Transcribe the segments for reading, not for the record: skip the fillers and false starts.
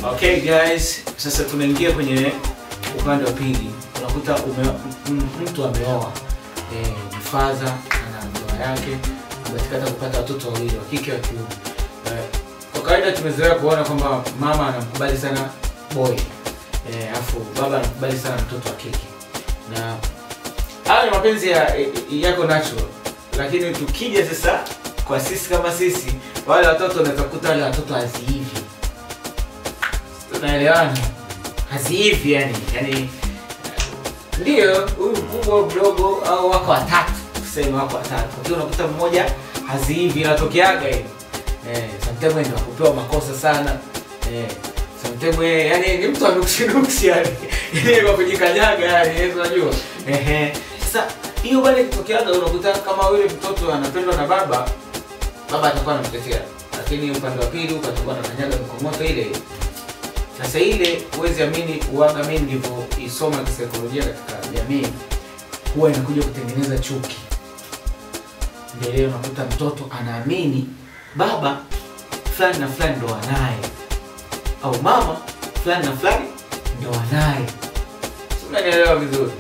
Okay guys, sasa tunaingia kwenye upande wa pili. Unakuta mtu ameoa, father ana ndoa yake, amebahatika kupata watoto wawili, wa kike wa kiume. Kwa kawaida tumezoea kuona kwamba mama anamkubali sana boy, afu baba anamkubali sana mtoto wa kike. Na hayo ni mapenzi yako natural. Lakini tukija sasa kwa sisi kama sisi, wale watoto unaweza kukuta wale watoto haziivi. Tunaelewana? Haziivi yani. Yani ndio huyu mkubwa mdogo au wako watatu, tuseme wako watatu. Lakini unakuta mmoja haziivi, inatokeaga hiyo. Sometimes ndio kupewa makosa sana. Sometimes yani ni mtu anuksi yani. Ile kwa kujikanyaga yani, unajua. Sasa hiyo bale ikitokeaga unakuta kama yule mtoto anapendwa na baba, baba atakuwa anamtetea. Lakini upande wa pili utakuwa anakanyaga mkomoto ile. Sasa ile huwezi amini, uaga mimi nilivyoisoma kisaikolojia katika jamii, huwa inakuja kutengeneza chuki. Ndio unakuta mtoto anaamini baba fulani na fulani ndo anaye, au mama fulani na fulani ndo anaye. Sio, unanielewa vizuri?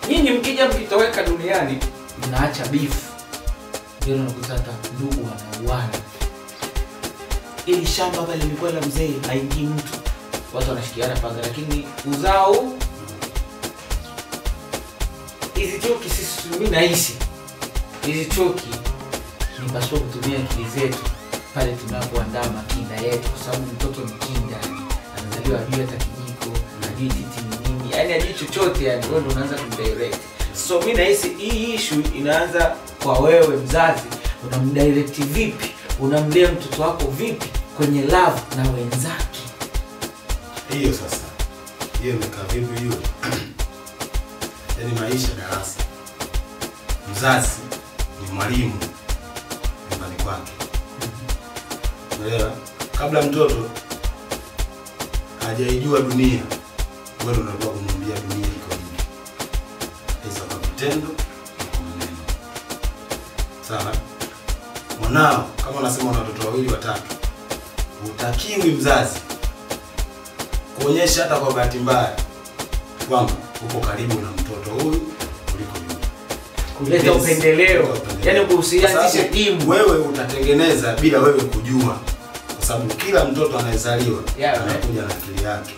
Nyinyi mkija mkitoweka duniani mnaacha beef. Ndio unakuta hata ndugu wanauana. Ili shamba pale lilikuwa la mzee, haingii mtu. Watu wanashikiana panga, lakini uzao hizi chuki sisi mimi naishi. Hizi chuki ni paswa kutumia akili zetu pale tunapoandaa makinda yetu, kwa sababu mtoto ni kinda. Anazaliwa hajui hata kijiko, hajui titi ni nini, yani hajui chochote yani, wewe ndio unaanza kumdirect. So mimi nahisi hii issue inaanza kwa wewe mzazi, unamdirect vipi? Unamlea mtoto wako vipi kwenye love na wenzake? Hiyo sasa. Hiyo imekaa vipi hiyo? Yaani maisha darasa. Mzazi ni mwalimu nyumbani kwake. Unaelewa? Kabla mtoto hajaijua dunia, wewe unakuwa kumwambia dunia iko hivi. Hizo kwa vitendo na kwa maneno. Sawa? Mwanao kama unasema una watoto wawili watatu, hutakiwi mzazi kuonyesha hata kwa bahati mbaya kwamba uko karibu na mtoto huyu kuliko yule. Kuleta upendeleo. Yaani usianzishe timu. Wewe utatengeneza bila wewe kujua. Kwa sababu kila mtoto anayezaliwa anakuja na akili yake.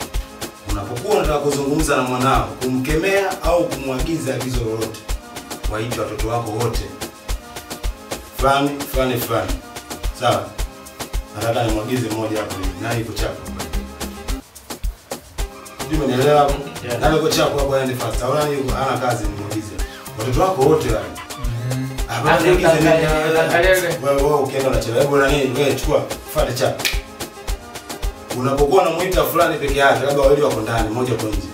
Unapokuwa unataka kuzungumza na mwanao, kumkemea au kumwagiza agizo lolote, waite watoto wako wote. Fulani, fulani, fulani. Sawa? Nataka nimwagize mmoja hapo hivi. Nani yuko chapo? Sijui umenielewa hapo? Nani yuko chapo hapo aende fast? Au nani yuko hana kazi nimwagize? Watoto wako wote wale. Hapana, niagize nini? Wewe ukienda unachelewa. Hebu nani wewe chukua, fuate chapo. Unapokuwa unamuita fulani peke yake, labda wawili wako ndani, mmoja kwa nje.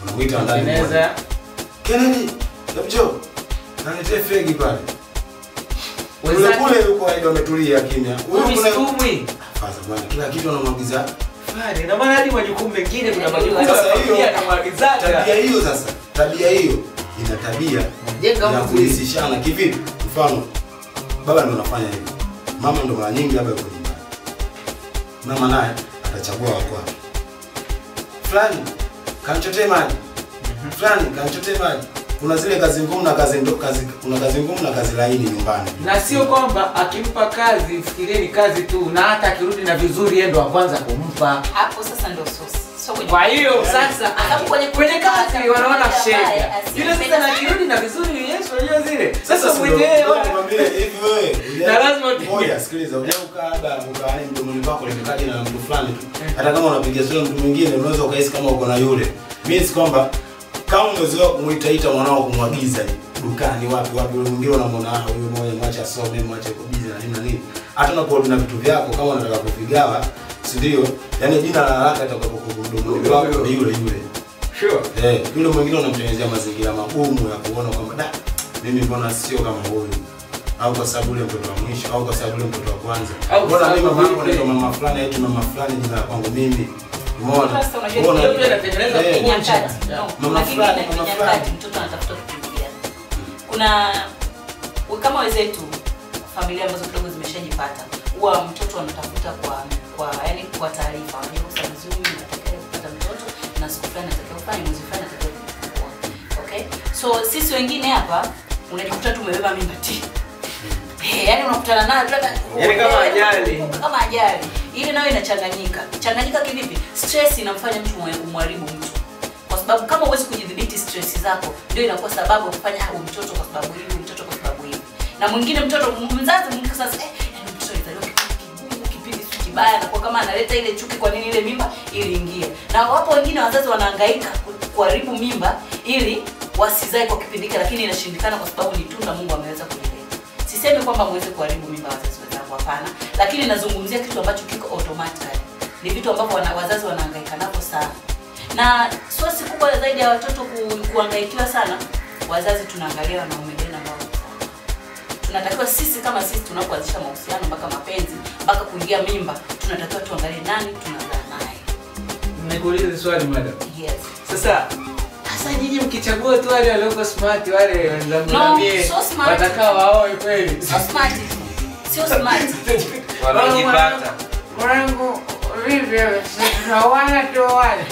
Unamuita ndani mmoja. Kennedy, hebu njoo. Naniletee fegi pale. Kule kule yuko aidha ametulia kimya. Huyu kuna mstumwi. Sasa bwana kila kitu anamwagiza. Fani, na maana hadi majukumu mengine kuna majukumu ya familia anamwagizaga. Tabia hiyo sasa, tabia hiyo ina tabia jenga ya kuhusishana kivipi? Mfano baba ndo anafanya hivi. Mama ndo mara nyingi labda yuko nyumbani. Mama naye atachagua wa kwake. Fulani kanchotee maji. Fulani kanchotee maji. Kuna zile kazi ngumu na kazi ndogo, kuna kazi ngumu na kazi laini nyumbani. Na sio kwamba akimpa kazi fikirieni kazi tu, na hata akirudi na vizuri yeye ndo wa kwanza kumpa. Hapo sasa ndo source. So kwa hiyo sasa kwenye kazi wanaona shida. Yule sasa na akirudi na vizuri Yesu unajua zile. Sasa mwenyewe unamwambia hivi wewe. Na lazima ngoja sikiliza, unajua labda ukaani mdomoni wako limekaji na mtu fulani tu. Hata kama unapiga sura mtu mwingine unaweza ukahisi kama uko na yule. Means kwamba kama umezoea kumuita mwanao kumwagiza dukani wapi wapi, yule mwingine unamwona huyu mmoja mwacha asome, mwacha yuko busy na nini na nini. Hata unapokuwa na vitu vyako kama unataka kuvigawa, si ndio? Yaani jina la haraka litakapokuwa mdomoni wako ni yule yule. Sure. Yule mwingine unamtengenezea mazingira magumu ya kuona kwamba da mimi mbona sio kama huyu, au kwa sababu yule mtoto wa mwisho, au kwa sababu yule mtoto wa kwanza. Mbona mimi mama yangu anaitwa mama fulani, aitwa mama fulani jina la kwangu mimi. Umeona? Umeona anatengeneza kukunja. Mama fulani, mama fulani, mtoto anatafuta kukimbilia. Kuna kama wenzetu familia ambazo kidogo zimeshajipata, huwa mtoto anatafuta kwa yani kwa taarifa. Wanajua sasa mzuri natakiwa kupata mtoto na siku fulani natakiwa kufanya, mwezi fulani natakiwa kujifungua. Okay? So sisi wengine hapa unajikuta tu umebeba mimba ti. Yaani unakutana nayo yaani kama ajali. Kama ajali. Ile nayo inachanganyika. Changanyika kivipi? Stress inamfanya mtu umharibu mtu. Kwa sababu kama huwezi kujidhibiti stress zako, ndio inakuwa sababu kufanya au mtoto kwa sababu hivi, mtoto kwa sababu hivi. Na mwingine mtoto mzazi mwingine sasa yaani mtoto alizaliwa kigumu, kipindi si kibaya, na kwa kama analeta ile chuki kwa nini ile mimba iliingia. Na wapo wengine wazazi wanahangaika kuharibu mimba ili wasizae kwa kipindi kile, lakini inashindikana kwa sababu ni tunda Mungu ameweza kulileta. Sisemi kwamba muweze kuharibu mimba wazazi wenzangu, hapana, lakini nazungumzia kitu ambacho kiko automatically. Ni vitu ambavyo wazazi wanahangaika navyo sana. Na source kubwa zaidi ya watoto kuhangaikiwa sana, wazazi tunaangalia wanaume gani ambao tunatakiwa sisi kama sisi tunapoanzisha mahusiano mpaka mapenzi mpaka kuingia mimba, tunatakiwa tuangalie nani tunazaa naye. Nikuulize swali madam. Yes. Sasa nyinyi mkichagua tu wale walioko smart, wale wenzangu na mie watakao waoe kweli. Sio smart tu. Sio smart. Wanajipata. Mwanangu vipi wewe? Tunaoana tuoane.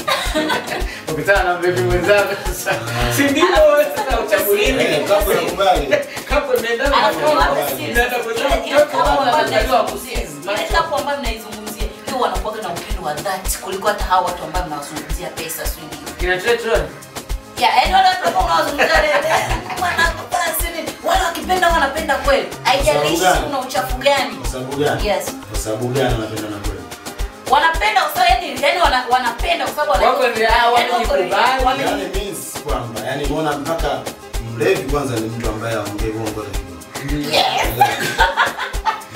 Ukitana na baby mwenzako sasa. Si ndio sasa uchaguliwi. Kapo inakubali. Kapo imeenda na kapo ambayo mnaizungumzia ndio wanakuwa na upendo wa dhati kuliko hata hao watu ambao mnawazungumzia pesa sio nini. Kinachotron. Ya, wale watu ambao unawazungumzia mwanangu basi nini? Wale wakipenda wanapenda kweli. Haijalishi una uchafu gani. Kwa sababu gani? Yes. Kwa sababu gani wanapenda na kweli? Wanapenda kwa sababu yani wanapenda kwa sababu wanakubali. Yani means kwamba yani unaona mpaka mlevi kwanza ni mtu ambaye haongei uongo hata kidogo. Yes.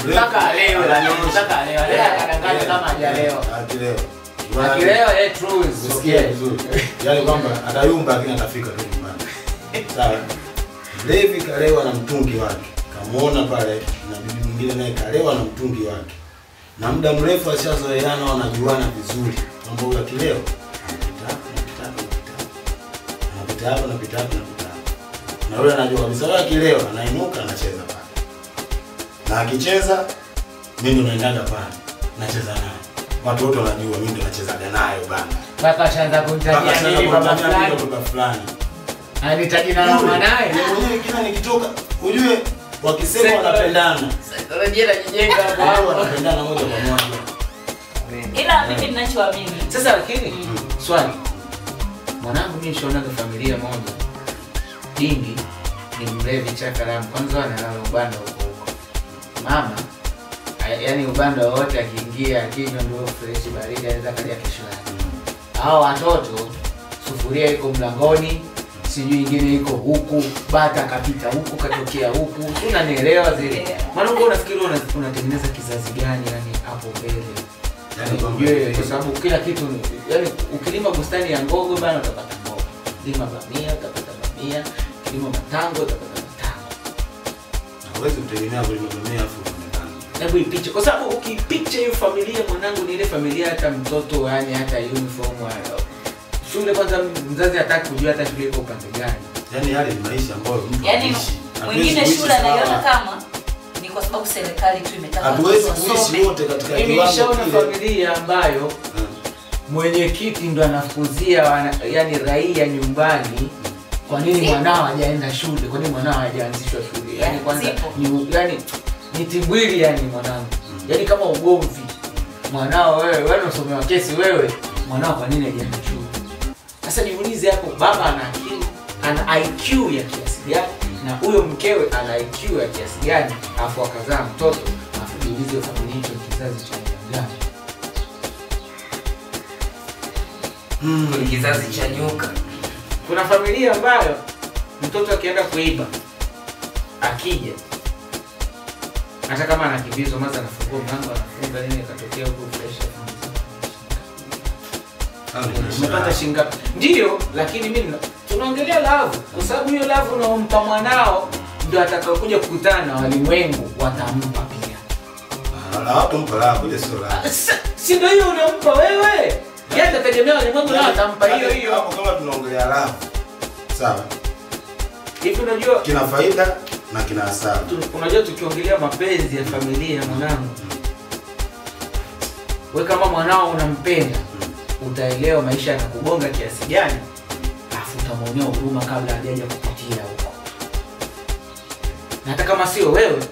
Mpaka leo mpaka leo akadanganya kama hajalewa. Akilewa. Akilewa true. Usikie vizuri. Yaani kwamba atayumba lakini atafika tu nyumbani. Sawa. Mlevi kalewa na mtungi wake. Kamuona pale na bibi mwingine naye kalewa na mtungi wake. Na muda mrefu ashazoeana, wanajuana vizuri. Mambo huyo akileo anapita hapa anapita hapa. Na yule anajua kabisa wewe akileo anainuka anacheza pale. Na akicheza mimi ndo naendaga pale. Nacheza naye. Watu wote wanajua mimi ndo nachezaga naye bana. Mpaka ashaanza kumtajia nini baba fulani. Baba fulani. Anahitaji na mwanae. Mwenyewe kila nikitoka ujue wakisema wanapendana. Saikolojia inajijenga hapo. Wanapendana moja kwa moja. Ila mimi ninachoamini. Sasa lakini swali. Mwanangu mimi nishaonaga familia moja. Dingi ni mlevi chakalamu. Kwanza analala ubanda huko huko. Mama yaani ubanda wote akiingia akinywa ndio fresh baridi anaweza kaja kesho yake. Hao watoto sufuria iko mlangoni, sijui nyingine iko huku, bata kapita huku katokea huku. Unanielewa zile? Maana wewe unafikiri unatengeneza kizazi gani yani hapo mbele? Yaani kwa sababu kila kitu yani ukilima bustani ya ngogo bana utapata ngogo. Lima bamia utapata bamia, kilima matango utapata matango. Na huwezi kutegemea kulima bamia afu hebu ipiche kwa sababu ukipicha hiyo familia mwanangu ni ile familia hata mtoto yani hata uniform wala shule kwanza mzazi hataki kujua hata shule iko upande gani. Yaani yale ni maisha ambayo mtu yani mwingine shule anaiona kama ni kwa sababu serikali tu imetaka. Hatuwezi kuishi wote katika kiwango kile. Nimeshaona familia ambayo mwenyekiti ndo anafukuzia yani raia nyumbani kwa nini mwanao hajaenda shule, kwa nini mwanao hajaanzishwa shule. Yaani kwanza ni yani ni timbwili yani mwanangu. Yaani kama ugomvi. Mwanao wewe, wewe unasomewa kesi wewe, mwanao kwa nini hajaenda shule? Sasa niulize hapo baba ana akili, ana IQ ya kiasi gani na huyo mkewe ana IQ ya kiasi gani afu akazaa mtoto, afu jiulize familia hicho kizazi cha aina gani? Kizazi cha nyoka. Kuna familia ambayo mtoto akienda kuiba akija hata kama anakimbizwa maza anafungua mlango anafunga nini akatokea huko fresh. Umepata shilingi ndio, lakini mimi tunaongelea love kwa sababu hiyo love unaompa mwanao ndio atakayokuja kukutana na walimwengu watampa pia. Hawatampa love, ile sio love. Si ndio hiyo unampa wewe? Yeye atategemea walimwengu nao watampa hiyo hiyo. Hapo kama tunaongelea love. Sawa. Hivi unajua kina faida na kina hasara. Unajua tukiongelea mapenzi ya familia mwanangu. Wewe kama mwanao unampenda, utaelewa maisha yanakugonga kiasi gani, afu utamwonea huruma kabla hajaja kupitia huko. Na hata kama sio wewe,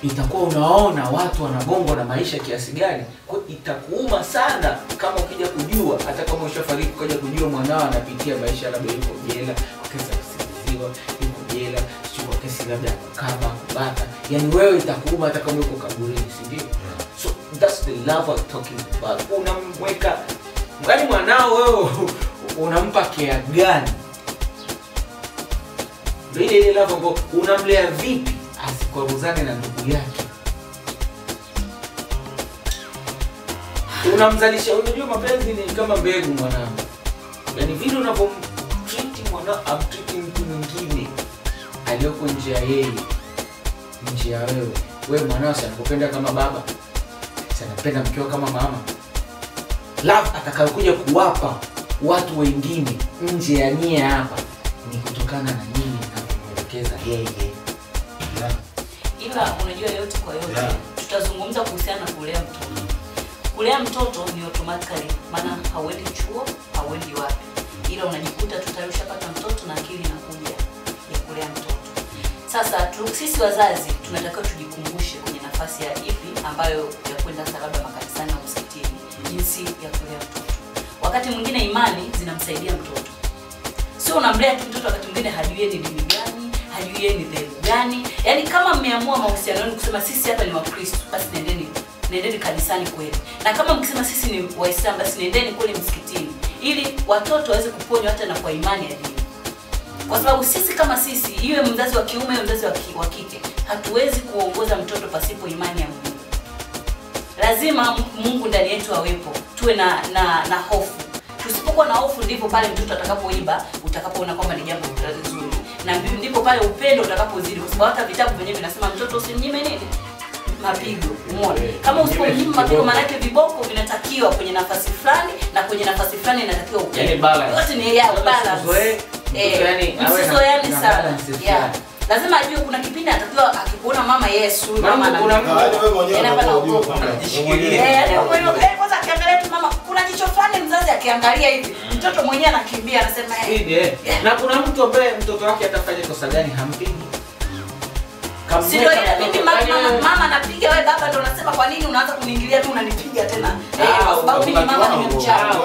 itakuwa unaona watu wanagongwa na maisha kiasi gani, kwa itakuuma sana kama ukija kujua, hata kama ushafariki ukaja kujua mwanao anapitia maisha, labda yuko jela kwa kesi ya kusingiziwa, yuko jela sio kwa kesi labda ya kukaba, kubaka. Yaani wewe itakuuma hata kama uko kaburini, si ndio? So that's the love I'm talking about. Unamweka yaani mwanao wewe unampa care gani? Ndio ile love ambayo unamlea vipi asikwaruzane na ndugu yake. Unamzalisha. Unajua mapenzi ni kama mbegu mwanangu. Yaani vile unavomtreat mwanao, amtreat mtu mwingine aliyoko nje ya yeye, nje ya wewe. Wewe mwanao si anakupenda kama baba, si anapenda mkeo kama mama. Love atakayokuja kuwapa watu wengine nje ya nyie hapa ni kutokana na nyinyi mnavyomwelekeza yeye. Ila unajua yote kwa yote, tutazungumza kuhusiana na kulea mtoto. Kulea mtoto ni automatically, maana hauendi chuo, hauendi wapi. Ila unajikuta tu ushapata mtoto na akili inakuja ya kulea mtoto. Sasa sisi wazazi tunatakiwa tujikumbushe kwenye nafasi ya ipi ambayo ya kwenda labda makanisani au msikitini, jinsi ya kulea mtoto. Wakati mwingine imani zinamsaidia mtoto. Sio unamlea tu mtoto, wakati mwingine hajui ni dini gani, hajui ni dhehebu gani. Yaani kama mmeamua mahusiano yenu kusema sisi hapa ni Wakristo, basi nendeni kanisani kweli. Na kama mkisema sisi ni Waislamu, basi nendeni kweli msikitini, ili watoto waweze kuponywa hata na kwa imani ya dini. Kwa sababu sisi kama sisi, iwe mzazi wa kiume au mzazi wa kike, hatuwezi kuongoza mtoto pasipo imani ya Mungu. Lazima Mungu ndani yetu awepo, tuwe na hofu. Tusipokuwa na hofu ndipo pale mtoto atakapoiba, utakapoona kwamba ni jambo zuri. Na ndipo pale upendo utakapozidi, kwa sababu hata vitabu vyenyewe vinasema mtoto usimnyime nini? Mapigo. Umeona? Kama usipomnyima mapigo, maana yake viboko vinatakiwa kwenye nafasi fulani na kwenye nafasi fulani inatakiwa upendo. Yaani balance. Yote ni ya balance. Yaani msizoeane sana. Yeah. Lazima ajue kuna kipindi atakiwa akikuona mama Yesu, mama kuna kwanza akiangalia tu mama, kuna jicho fulani mzazi akiangalia hivi, mtoto mwenyewe anakimbia anasema eh. Na kuna mtu ambaye mtoto wake atafanya kosa gani hampigi. Si ndio ile mimi mama anapiga, wewe baba ndio unasema kwa nini unaanza kuniingilia tu unanipiga tena? Kwa sababu mimi mama nimemchapa.